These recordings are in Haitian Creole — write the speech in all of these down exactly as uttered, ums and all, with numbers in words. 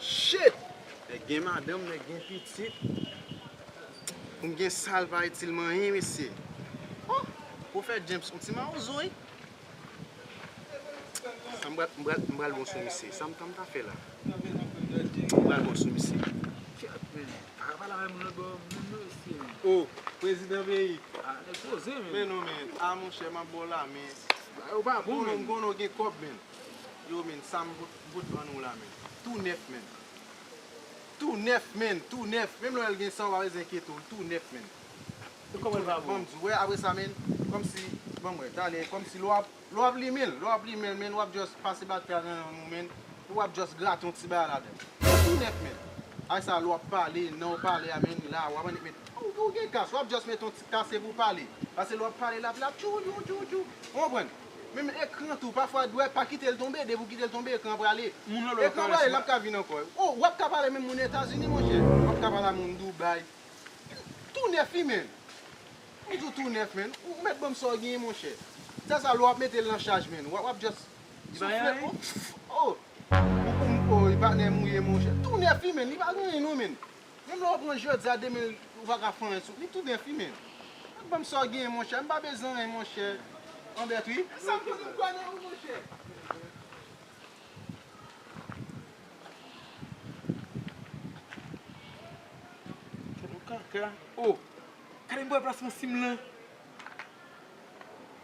Shit! Nèg gen madanm, nèg gen pitit. Pou m gen sa l pa itil m anyen, mesye. Oh! Pwofèt James, yon ti mawozo, wi. Sa m pral, m pral, m pral bon sou misye. Sa m, sa m ta fè la? M pral bon sou misye. Kèt, men. Pa pale avè moun lòt bò, moun nan mesye, men. Oh, prezidan peyi. Ah, nèg poze, men. Men non, men. Ah, monchè, m ap ba w la, men. Bagay yo pa bon, men. M konnen w gen kòb, men. Yo, men, sa m pot, m pot ban nou la, men. Tou nèf, men. Tou nèf, men. Tou nèf. Menm lè w wè l gen san, w pa bezwen enkyete w. Tou nèf, men. E kòman l va bon? Ban m di w, wè, apre sa, men, kòmsi, ban m wè, talè, kòmsi lè w ap, lè w ap limen l, lè w ap limen l, men, w ap just pase batri a nan men w, men, w ap just grate yon ti bagay ladan l. Tou nèf, men. Ak sa, lè w ap pale, nan w pale a, men, la, w ap annik met, ou, ou gen kas, w ap just met yon ti kase pou w pale. Paske lè w ap pale, l ap, l ap tchou, tchou, tchou, tchou. Ou konprann? Menm ekran tou, pafwa, dwèt pa kite l tonbe, depi w kite l tonbe, ekran prale. Moun nan lè w ap pale, ekran prale, l ap ka vin ankò. Oh, w ap ka pale menm moun Etazini, monchè. W ap ka pale a moun Dubai. Tou nèf, wi, men. M di w tou nèf, men. Ou mèt ban m sa w genyen, monchè. Sa, sa, lè w ap mete l nan chaj, men. W ap, w ap just soufle. Oh, oh, oh, oh, patnè mouye, monchè. Tou nèf, wi, men. Li pa gen anyen, non, men. Menm lè w pran jodi a, demen, ou pa ka fè anyen sou li. Tou nèf, wi, men. Mèt ban m sa w genyen, monchè. M pa bezwen anyen, monchè. Anbèt, wi. Sa m konnen m kwè nan ou, monchè. Gade yon kaka. Oh, gade m bwè plasman sim lan.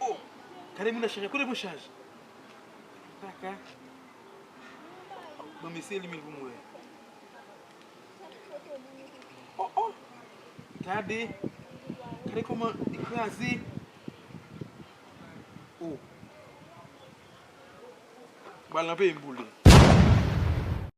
Oh, gade moun nan chanje. Kote mwen chaj? Kaka. Bon, mesye li menm pou mwen. Oh, oh. Gade. Gade kòman li kraze. Oh. Bal nan peyi m pou li.